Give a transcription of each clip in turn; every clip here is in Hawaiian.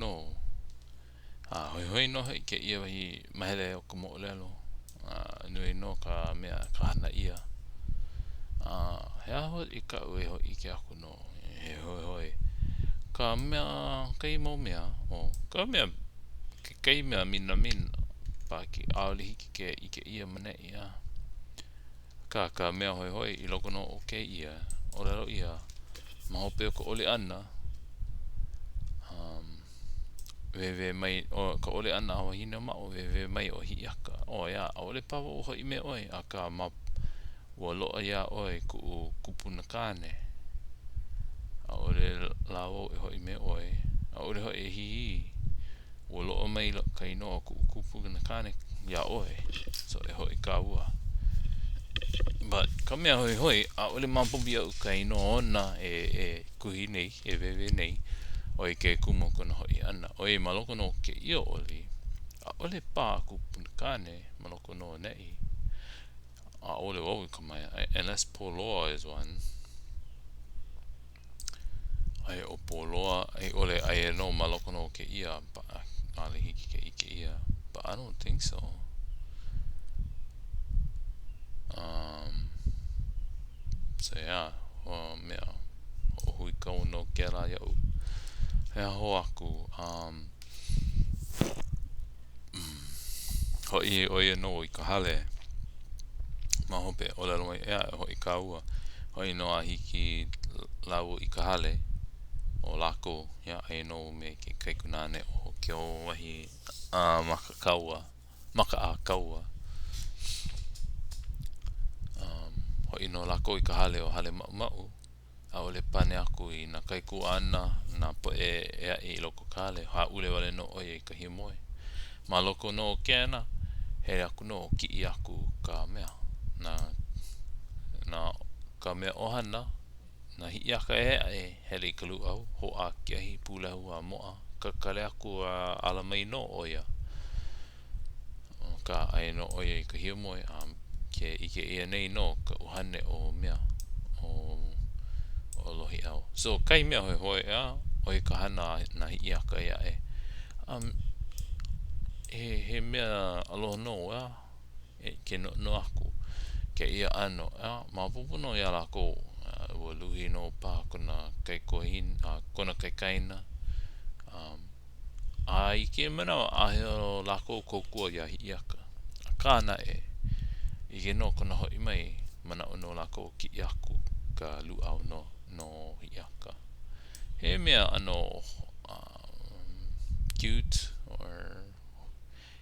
nō. A hoihoi nō hoʻi kēia wahi mahele o ka moʻolelo. A nui nō ka mea ka hana ʻia. A he aha hoʻi kaʻu e hōʻike aku nō? He hoihoi ka mea, kēia mau mea, o ka mea, kekahi mea minamina, pāki, ʻaʻole hiki ke ʻike ʻia ma neʻi, a. Akā, ka mea hoihoi i loko nō o kēia, ʻōlelo ʻia, ma hope o ka ʻoli ʻana, um, wēwē mai, ʻo ka ʻoli ʻana a Wahineʻōmaʻo, wēwē mai ʻo Hiʻiaka, ʻO, ʻeā, ʻaʻole paha wau hoʻi me ʻoe, akā, ma, ua loaʻa iā ʻoe kuʻu kupuna kāne. ʻAʻole lā wau e hoʻi me ʻoe, ʻaʻole hoʻi e hihi. Ua loaʻa mai ka inoa o kuʻu kupuna kāne iā ʻoe, so e hoʻi kāua. But ka mea hoihoi, ʻaʻole maopopo iaʻu ka inoa ona e, e kuhi nei, e wēwē nei, ʻo ia ke kumu o kona hoʻi ʻana. ʻOiai ma loko nō o kēia oli, ʻaʻole paha kupuna kāne ma loko nō o neʻi. ʻAʻole wau i kamaʻāina, unless Poloa is one. Aia ʻo Poloa a i ʻole aia nō ma loko nō o kēia ʻaʻole hiki ke ʻike ʻia but I don't think so. Um, so yeah, ua mea hoʻohuikau nō kēlā iaʻu. He aho aku, um, Hoʻi ʻo ia nō i ka hale. Ma hope, ʻōlelo mai, ʻEā, e hoʻi kāua. Hoʻi nō a hiki lāua i ka hale o lākou, ia aia nō me ke kaikunāne o Keōwahi a Makakaua, Makaʻākaua. Um, hoʻi nō lākou i ka hale o Halemaʻumaʻu. ʻAʻole pane aku i nā kaikuaʻana, nā poʻe ʻē aʻe i loko o ka hale, hāʻule wale nō ʻo ia i ka hiamoe. Ma loko nō o kēnā, hele aku nō, kiʻi aku ka mea, nā, nā, ka mea ʻohana, nā Hiʻiaka ʻē aʻe, hele i ka lūʻau, hoʻā ke ahi, pūlehu a moʻa, kakale aku a ala mai nō ʻo ia. Akā, aia nō ʻo ia i ka hiamoe, a ke ʻike ʻia nei nō ka ʻuhane o mea, o, o Lohiʻau. So, kahi mea hoihoi, ʻeā, ʻo ia ka hana a nā Hiʻiaka ʻē aʻe. Um, he, he mea aloha nō, ʻeā, e ke noʻonoʻo aku kēia ʻano, ʻeā, maopopo nō iā lākou, ua luhi nō paha kona kaikuahine, a kona kaikaina, um, A i kēia manawa, ʻaʻohe o lākou kōkua iā Hiʻiaka. Akā naʻe, i ke nō kona hoʻi mai, manaʻo nō lākou kiʻi aku ka lūʻau no, no Hiʻiaka. He mea ʻano um, cute or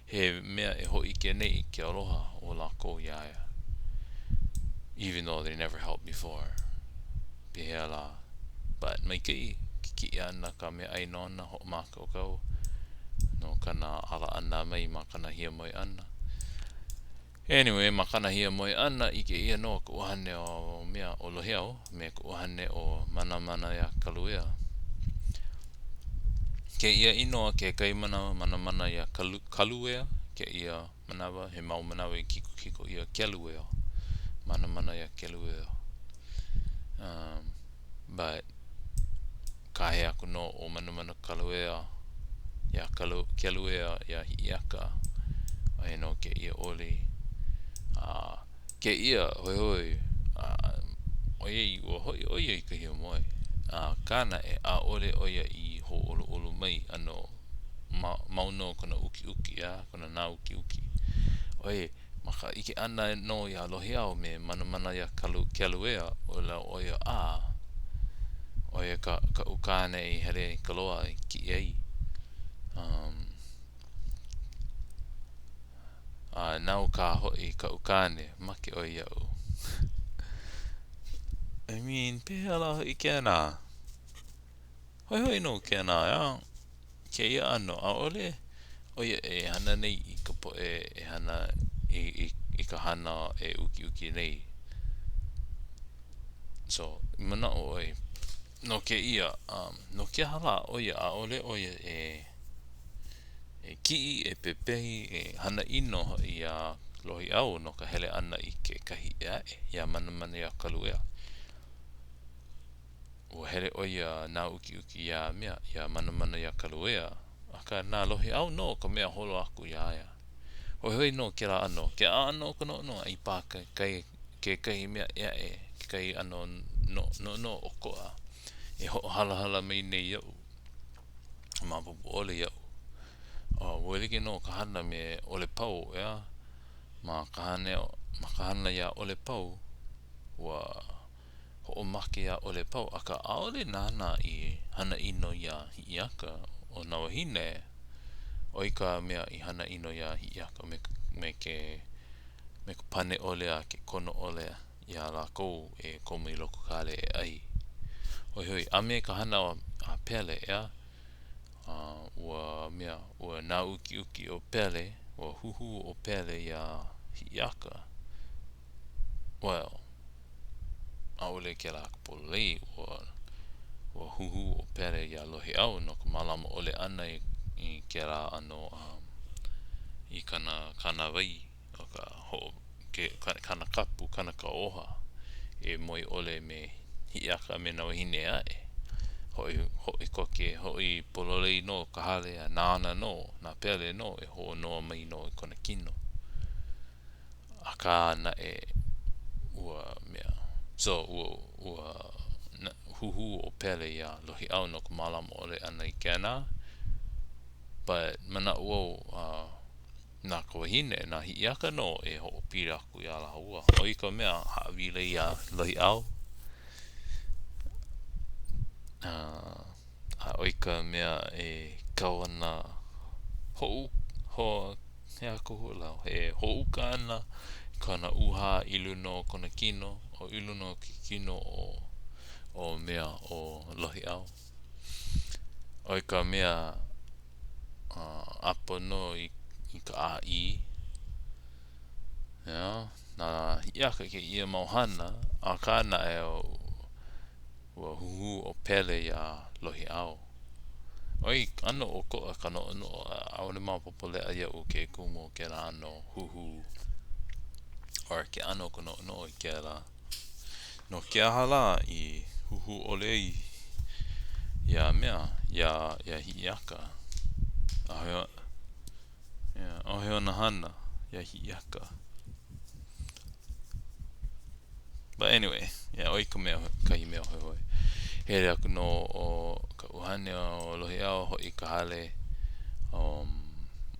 he mea e hōʻike nei i ke aloha o lākou iā ia. Even though they never helped before. Pehea lā? But maikaʻi ke kiʻi ʻana ka meaʻai nona hoʻomākaukau no kana ala ʻana mai ma kana hiamoe ʻana. Anyway, ma kana hiamoe ʻana, ʻike ʻia nō ka ʻuhane o mea ʻo Lohiau me ka ʻuhane o Manamanaiakaluea. Kēia inoa kekahi manawa Manamana iā Kaluea, kēia manawa he mau manawa i kikokiko ʻia Keluea, Manamana iā Keluea. Um, but Kāhea aku nō ʻo Manamana-kaluea iā Keluea iā Hiʻiaka, aia nō kēia oli. A kēia hoihoi, a ʻoiai ua hoʻi ʻo ia i ka hiamoe, akā naʻe, ʻaʻole ʻo ia i hōʻoluʻolu mai, ʻano mau nō kona ukiuki, a kona nāukiuki. ʻOiai, Ma ka ʻike ʻana nō iā Lohiau me Manamana iā Keluea, ʻōlelo ʻo ia, A, ʻo ia ka, kaʻu kāne i hele i ka loa i kiʻi ai. Um, a nāu kā hoʻi kaʻu kāne, make ʻoe iaʻu. I mean, pehea lā hoʻi kēnā? Hoihoi nō kēnā, ʻeā? Kēia ʻano, ʻaʻole ʻo ia e hana nei i ka poʻe e hana i, i, i ka hana e ukiuki nei. So, manaʻo ʻoe, no kēia, um, no ke aha lā ʻo ia, ʻaʻole ʻo ia e, e kiʻi, e pepehi, e hana ʻino hoʻi iā Lohiʻau no ka hele ʻana i kekahi ʻē aʻe, iā Manamanaiakaluea. Ua hele ʻo ia nāukiuki iā mea, iā Manamana iā Kaluea. Akā, na Lohiʻau nō ka mea holo aku iā ia. Hoihoi nō kēlā ʻano. Ke ʻano o ka noʻonoʻo i pā kekahi mea ʻē aʻe, kekahi ʻano noʻonoʻo ʻokoʻa e hoʻohalahala mai nei iaʻu, maopopo ʻole iaʻu. Ua like nō ka hana me ʻOlepau, ʻeā? Ma ka hana, ma ka hana iā ʻOlepau, ua hoʻomake iā ʻOlepau, akā ʻaʻole nāna i hana ʻino iā Hiʻiaka, ʻo nā wāhine, ʻo ia ka mea i hana ʻino iā Hiʻiaka me me ke me ka pane ʻole a ke kono ʻole iā lākou e komo i loko o ka hale e ʻai. Hoihoi, a me ka hana a Pele, ʻeā? Ua mea, ua nāukiuki ʻo Pele, ua huhū ʻo Pele iā Hiʻiaka. Well, ʻaʻole kēlā ka pololei, ua, ua huhū ʻo Pele iā Lohiʻau no ka mālama ʻole ʻana i, i kēlā ʻano um, i kana kānāwai o ka hoʻo, ke, kana kapu, kana kauoha e moe ʻole me Hiʻiaka a me nā wāhine ʻē aʻe. Hoʻi, hoʻi koke, hoʻi pololei nō ka hale a nāna nō, na Pele nō e hoʻonoa mai nō i kona kino. Akā naʻe, ua mea, so, ua, ua huhū ʻo Pele iā Lohiʻau no ka mālama ʻole ʻana i kēnā, but manaʻo wau, uh, na ka wahine, na Hiʻiaka nō e hoʻopili aku iā lāua. ʻO ia ka mea hāʻawi lei iā Lohiʻau. Uh, a ʻo ia ka mea e kau ana hoʻu, ho, he aha ka huaʻōlelo, e hoʻouka ana i kona ʻūhā i luna o kona kino, o i luna o ke kino o, o mea ʻo Lohiʻau. ʻO ia ka mea ʻāpono nō i, i ka ʻāʻī. Yeah, na Hiʻiaka kēia mau hana, akā naʻe ua huhū ʻo Pele iā Lohiʻau. ʻOi, ʻano ʻokoʻa ka noʻonoʻo, ʻaʻole maopopo leʻa iaʻu ke kumu o kēlā ʻano huhū or ke ʻano o ka noʻonoʻo i kēlā. No ke aha lā i huhū ʻole ai ia mea, iā, iā Hiʻiaka? ʻAʻohe, yeah, ʻaʻohe ona hana iā Hiʻiaka. But anyway, yeah, ʻo ia ka mea, kahi mea hoihoi. Hele aku nō ʻo ka ʻuhane o Lohiʻau hoʻi i ka hale um,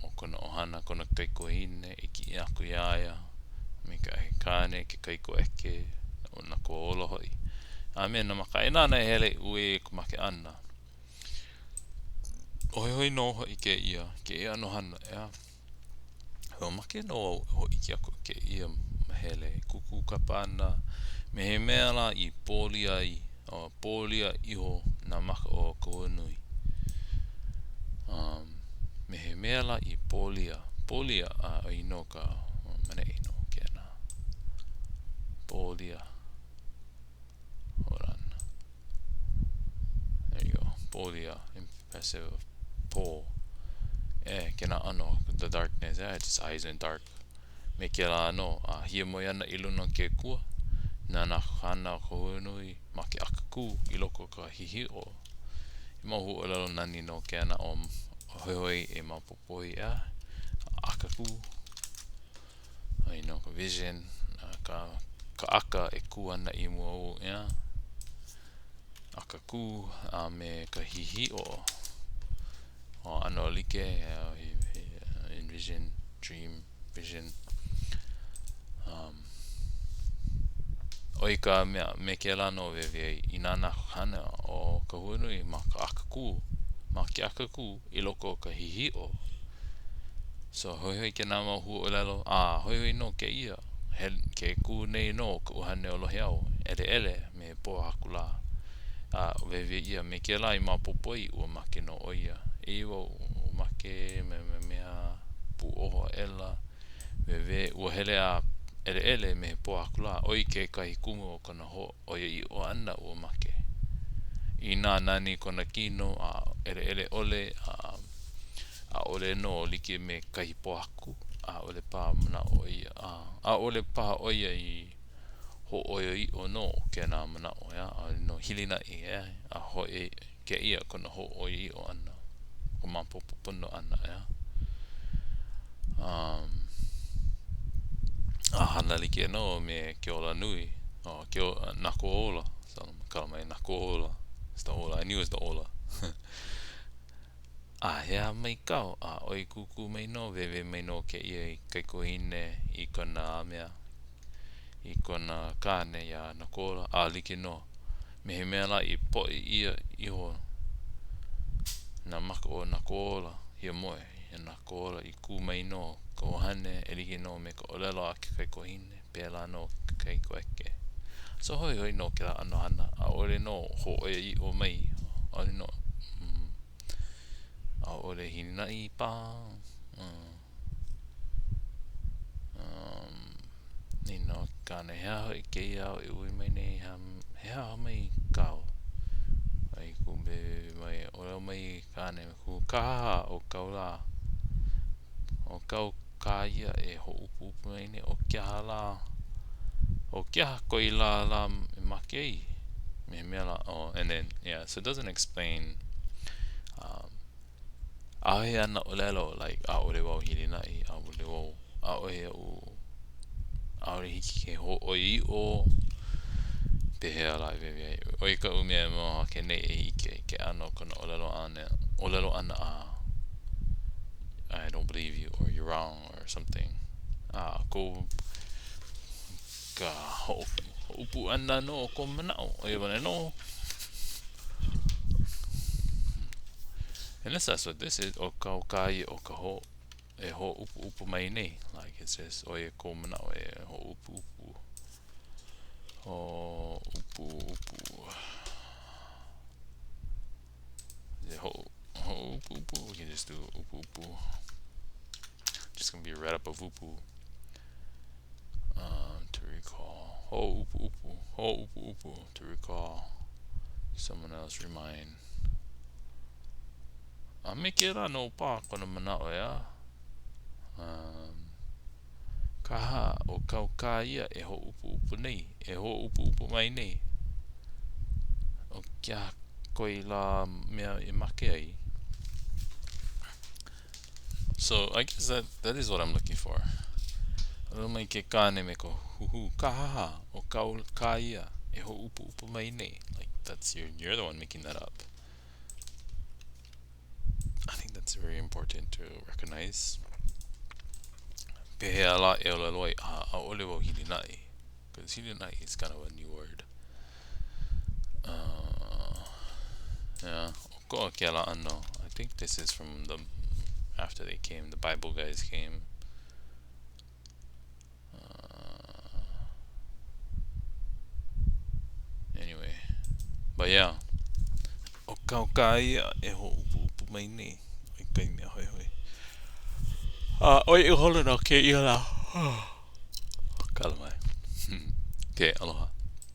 o kona ʻohana, kona kaikuahine e kiʻi aku iā ia, me ke aikāne, ke kaikoʻeke, o nā koa ola hoʻi. A me nā makaʻāinana e hele uē i ka make ʻana. Hoihoi nō hoʻi kēia, kēia ʻano hana, ʻeā. Mamake nō au e hōʻike aku i kēia mahele e kūkulu kapa ana me he mea lā i pōlia ai, o pōlia iho nā maka o Kahuanui. Um, me he mea lā i pōlia, pōlia, a ʻoi nō ka maneʻi nō kēnā. Pōlia. Hold on. There you go. Pōlia. Impressive of pō. E, kēnā ʻano, the darkness, yeah, just eyes in dark. Me kēlā ʻano, a hiamoe ana i luna o ke kua, nānā ka hana o Kahuanui ma ke akakū i loko o ka hihiʻo. He mau huaʻōlelo nani nō kēnā o hoihoi e maopopo ai, ʻeā, akakū. You know, ka vision, ka, ka aka e kū ana i mua ou, ʻeā. Akakū a me ka hihiʻo. O ʻano like, envision, dream, vision. Um, ʻo ia ka mea, me kēlā nō wēwē ai, i nānā ka hana o Kahuanui ma ka akakū, ma ke akakū i loko o ka hihiʻo. So, hoihoi kēnā mau huaʻōlelo, a hoihoi nō kēia, he, ke kū nei nō ka ʻuhane o Lohiʻau, ʻeleʻele me he pōhaku lā. A wēwē ʻia me kēlā i maopopo ai ua make nō ʻo ia. Eia wau, ua make me me mea pūʻoho aʻela, wēwē, ua hele a ʻeleʻele me he pōhaku lā, ʻo ia kekahi kumu o kona ho ʻoiaʻiʻo ʻana ua make. Inā nani kona kino a ʻeleʻele ʻole a ʻaʻole nō like me kahi pōhaku, ʻaʻole paha manaʻo ʻo ia, a ʻaʻole paha ʻo ia i hōʻoiaʻiʻo nō kēnā manaʻo, ʻeā, ʻaʻole nō hilinaʻi, ʻeā, a hoʻi kēia kona hōʻoiaʻiʻo ʻana. hoʻomaopopo pono ʻana, ʻeā? Um, a hana like nō me Keolanui, oh, Keo, Nakoʻola, so, kala mai Nakoʻola, it's the ola, I knew it was the ola. A he aha mai kau, a ʻoi kūkū mai nō, wēwē mai nō kēia kaikuahine i kona mea, i kona kāne iā Nakoʻola, a like nō me he mea lā i poʻi ʻia iho nā maka o Nakoʻola, hiamoe iā Nakoʻola i kū mai nō ka ʻuhane e like nō me ka ʻōlelo a ke kaikuahine, pēlā nō ke kaikuaʻeke. So hoihoi nō kēlā ʻano hana, ʻaʻole nō hōʻoiaʻiʻo mai, ʻaʻole nō ʻAʻole hilinaʻi paha. Um, nīnau ke kāne, he aha hoʻi kēia āu e uē mai nei, he aha, he aha mai kāu? A i kū mai, ʻōlelo mai ke kāne, kū kāhāhā ʻo kau lā. ʻO kau kā ia e hōʻupuʻupu mai nei, ʻo ke aha lā? ʻO ke aha koe lā lā e make ai? Me he mea lā, oh, and then, yeah, so it doesn't explain, um, ʻaʻohe āna ʻōlelo, like, ʻaʻole wau hilinaʻi, ʻaʻole wau, ʻaʻohe aʻu, ʻaʻole hiki ke hōʻoiaʻiʻo, pehea lā e wēwē ai. ʻO ia kaʻu mea e makemake nei e ʻike i ke ʻano o kona ʻōlelo ʻana, ʻōlelo ʻana a I don't believe you or you're wrong or something. A kou ka hoʻopuʻu ʻana nō o kou manaʻo, ʻo ia wale nō. Unless that's what this is, ʻo kau kā ia o ka ho e hōʻupuʻupu mai nei. Like it's just, ʻo ia kou manaʻo e hōʻupuʻupu. Hōʻupuʻupu. Is it ho hoʻoupuʻupu? We can just do upuʻupu. Just gonna be right up of upu. Um, to recall. Hoʻoupuʻupu. Hoʻoupuʻupu. To recall. Someone else remind. A me kēlā nō paha kona manaʻo, ʻeā? Um, kāhā, ʻo kau kā ia e hōʻupuʻupu nei, e hōʻupuʻupu mai nei. ʻO ke aha koe lā mea e make ai? So, I guess that, that is what I'm looking for. ʻŌlelo mai ke kāne me ka huhū, kāhāhā, ʻo kau kā ia e hōʻupuʻupu mai nei. Like, that's, you're, you're the one making that up. I think that's very important to recognize. Pehea lā e ʻōlelo ai, a ʻaʻole wau hilinaʻi. Because hilinaʻi is kind of a new word. Uh, yeah, ʻokoʻa kēlā ʻano. I think this is from the, after they came, the Bible guys came. Uh, anyway, but yeah. ʻO kau kā ia e hōʻupuʻupu mai nei, ʻo ia kahi mea hoihoi. A ʻo ia ihola nō kēia lā. Kala mai. Okay, aloha.